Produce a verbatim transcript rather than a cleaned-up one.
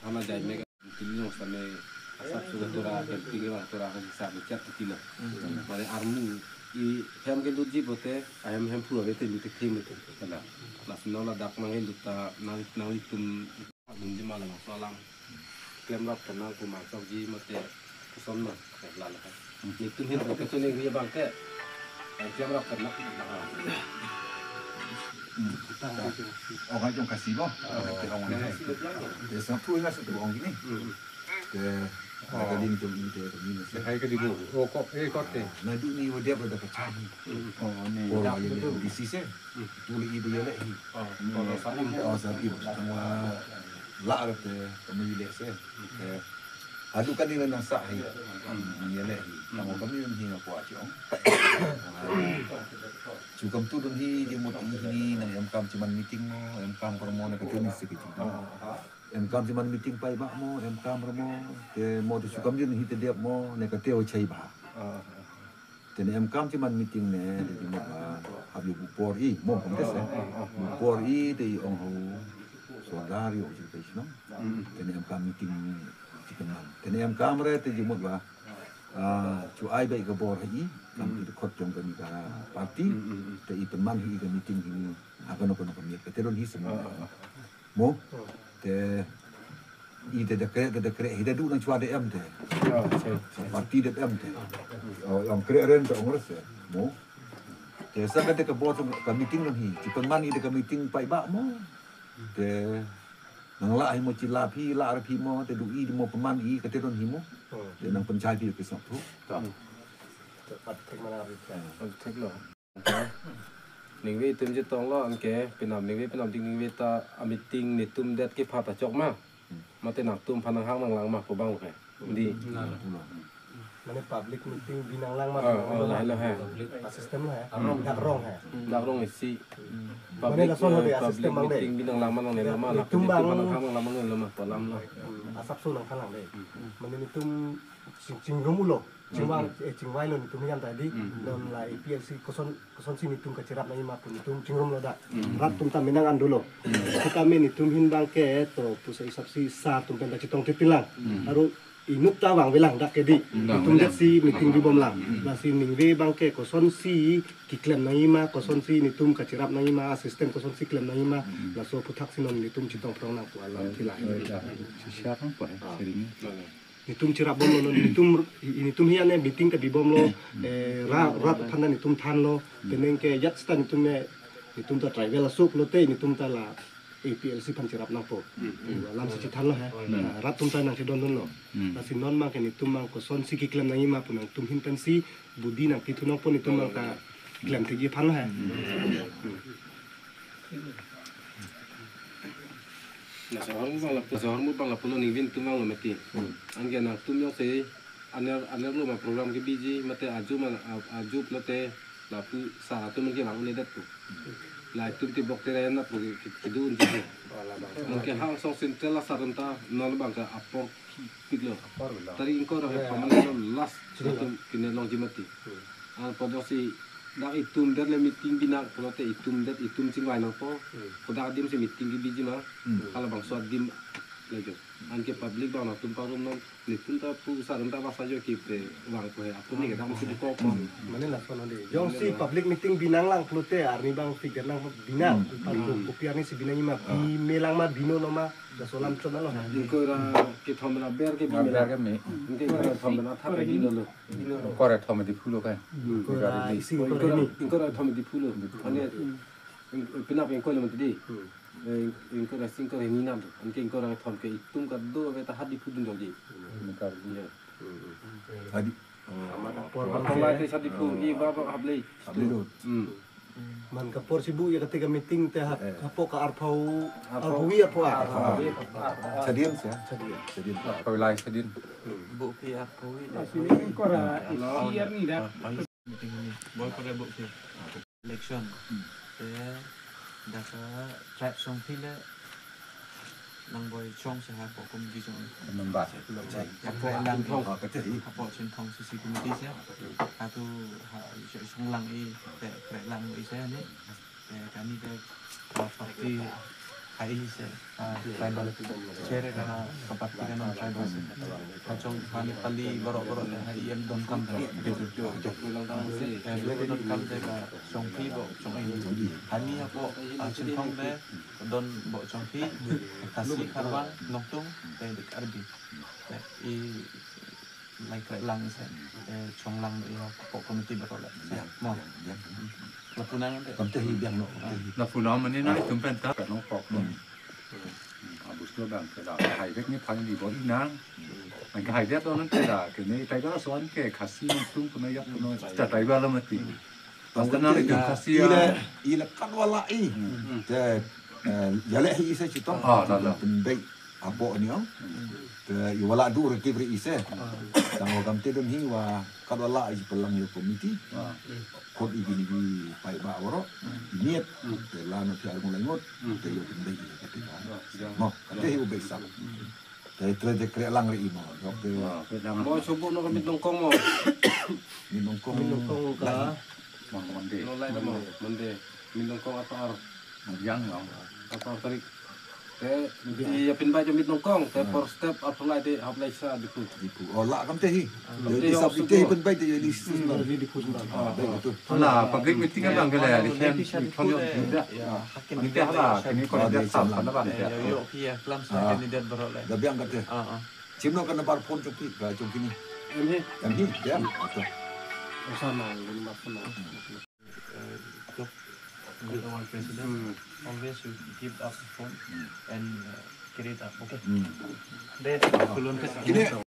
Thana jai me ka tili long same asap suka tora, camping ke bang tora ka sisa bechat tilo. Mane armu i hem ke lutji pote, ahem hem phu ave te lutik the mete. Kala. Laso non ladak nang he luta nang nanglitum dunji ma labangso alam. Klem rap tenang pu ma chokji mate koson ma. Lalo hai. Nitum hin ke tuning ri abang ke. Ai klem rap tenang. Oh, hai jong kasi bo. Te ong ne hai. Te sa tu ina sa tu ong ini. Te na ka din jong ini te kami na sa. Hai ka di bo. Oh, kok, eh, kok te. Na du ni wadiap ada pecah ni. Oh, ne. Por ya ne di sise. Tu le i de ya le hi. Oh, oh, sa im. Oh, sa im. Tangwa la te kami le se. Te hadu kan ni na sa hi. Ni ya le hi. Tangwa kami ni na ko achi ong. Chukam tu dun hi di mot i hini nang em kam chiman meeting mo, em kam kormo na katuni si kichi. Em kam chiman meeting pai ba mo, em kam kormo, te mo te chukam dun hi te diap mo, ne kate o chai ba. Te ne em kam chiman meeting ne, te di mo ba, hab yu bu por i, mo kam te se. Bu por i, te i ong ho, sordar yo, chi te sino. Te ne em kam meeting chikan man. Te ne em kam re, te di mo ba, ah, chu ai ba i ka bor ha i, kam ti khot jong kami ka party, te i penman hi i ka meeting hi, ha kano kano kami, kate don hi semua. Mo, te i te dekre, te dekre, hi te du nang chua de em te. Party de em te. Oh, ong kre ren te ong rese. Mo. Te sa ka te ka bor ka meeting nang hi, chi penman i te ka meeting pai ba mo. Te nang la hi mo chi la phi, la ra phi mo, te du i mo penman i kate don hi mo. Te nang penchai phi ke sap thu. Thek lo. Ningve itum chetong lo anke, penap ningve penap ding ningve ta a meeting netum det kepha ta chok ma. Mate nangtum aphan nanghang nanglang ma pu bang ke. Di. Mane public meeting binang lang ma. Ah, binang ah, lang ma. Lahai lo he. A system lo he. Dak rong he. Dak rong isi. Mane lason eh, hode a public system bang de. Meeting binang lang ma nangne lo ma. Netum nangtum bang. Aphan nanghang nanglang ma nangne lo ma. Pu alam lo. Asap so nangkhalang de. Mane netum ching chingrum ulo. Chingvang, eh, chingvai lo netum hiam ta di. Non la A P L C koson, kosonsi netum kacherap nangji ma pu netum chingrum lo dak. Rat atum ta menang an dolo. Seta me netum hin bang ke to pusa isap si sar atum pen ta chetong titi lang. Aru inut ta vangve lang dak ke di. Netum det si meeting bibom lang. Lasi ningve bang ke kosonsi keklem nangji ma, kosonsi netum kacherap nangji ma, a system kosonsi klem nangji ma. Laso aphuthak si non netum chetong prong nang pu alam thilai. Sisa kang po, eh, sering. Netum cherap bom lo, netum, i-, netum hian ne meeting ta bibom lo, eh, ra-, rat aphan ta netum than lo, penang ke jat seta netum ne, netum ta tribal asok lo te, netum ta la A P L C aphan cherap nangpo. Alam si chethan lo he. Ah, rat atum ta nang chedon dun lo. Lasi non mang ke netum mang kosonsi keklem nangji ma pu nangtum hin pensi, budi nangpi thu nangpo netum mang ta klem thekji aphan lo he. Na sohor mu bang lapu, sohor mu bang lapu lo ningve netum vang lo mati. Anke nangtum jongsi aner, aner lo ma program kebiji mate aju ma, a-, aju pulote lapu sar atum ke vang un-edet pu. La itum ti bok tera na pu ke, ke, kedo unji. Anke hang song central asar atum ta non bang ke apor pik lo. Apor lo. Tarik ingkoi ra he pamane lo last atum kene longji mati. Anpo jongsi dak itum det le meeting binang pulote itum det itum chingvai nangpo. Kodak adim si meeting kebiji ma. Halabangso adim lagi. Anke public bang nangtum parum non netum ta pu sar atum ta basa jo kepe vangpo he. Apuni ke dam si ko ko. Mane lason de. Jongsi public meeting binang lang pulote arni bang figure nang binang. Palu kopi arni si binangji ma, bime lang ma, binono ma. Laso alam chot lo. Ingkoi ra kethom ra ber ke bime. Ber ke me. Ingkoi ra kethom ra thak ke binono. Ingkoi ra thom di phulo kai. Ingkoi ra isi, ingkoi ra ini. Ingkoi ra thom di phulo. Ane, ing-, penap ingkoi lo mati di. Eh, ingkoi ra isi, ingkoi ra ini nam tu. Anke ingkoi ra thom ke itum kado ave ta hadi phudun dong di. Ingkoi ra ini. Hadi. Amat apor bang. Apor bang ke hadi phu, i ba ba hablei. Hablei lo. Hmm. Man ke apor si bu ya ketika meeting te hap, eh, hapo ke arpau, arpau. Arpau wi arpau a. Arpau. Chadin sih. Chadin. Chadin. Arpau lai chadin. Bu ke arpau wi. Sini ingkoi ra isi arni dak. Meeting ini. Bol pada bu ke. Election. Te dak tribe song phi le nang boi chong se ha po committee chong. Member. Member. Hapo lang thong. Oh, kete hi. Hapo chin thong C C committee se. Atu ha chong lang i te pre lang i se ni. Te kami te party Hai se, ah, tribal. Chere kana kapati kana tribal se. Hachong pani pali borok borok ya, hai em don kam. Eh, beli don kam de ka chongpi bo chong-i. Hani apo, ah, Chinthong de don bo chongpi, Khasi, Kharwan, Nongtung, de Karbi. I Lai kre lang se, eh, chong lang, eh, pok committee betul lah. Ya, mo. Ya, ya. Lapu nang ante. Kamte hi biang lo, kamte hi. Lapu nang mani na itum penta. Kanong pok lo. Hmm. Abus lo bang ke da. Hai bek ni phan di bor inang. Ang ke hai dia to nang ke da. Ke ni tai da son ke Khasi Nongtung kono yak kono. Ta tai ba lo mati. Pasti nang itum Khasi ya. Ila, ila kan wala i. Hmm. Te, eh, yale hi ise Chinthong. Ah, la, la. Pembei. Apo ni ong. Te i wala du reti beri ise. Tang wa kamte dun hi wa kat wala i pelang yo committee. Kot i gini bi pai ba waro. Niat. Te la no thiar ngulai ngot. Te yo pindai i kati ba. Mo, kati hi u besap. Te tre de kre lang re i mo. Dok de. Mo subu no kami tongkong mo. Ni nongkong. Ni nongkong ka. Mang Monday. Lo lai mo. Monday. Ni nongkong atar. Yang lang. Atar tarik. Te, di apin ba jomit nongkong, te por step apalai de haplai sa Diphu. Diphu. Oh, la kamte hi. Yo di sab di te pin ba de yo di sus na. Ah, baik itu. Hala, public meeting kan lang kala ya, di sen, di kon yo, ya. Ini ke hala, ini kon dia sab, mana bang, ya. Yo, yo, pia, kelam sa candidate baru lah. Dah biang kata. Ah, ah. Chimno kana bar phone chongpi, ba chongpi ni. Em hi. Em hi, ya. Ato. Osana, ini bar phone. Uh, talk with our president. Hmm. Always you give us a phone and, uh, carry it up. Okay. Hmm. Deh, kulon ke. Kini,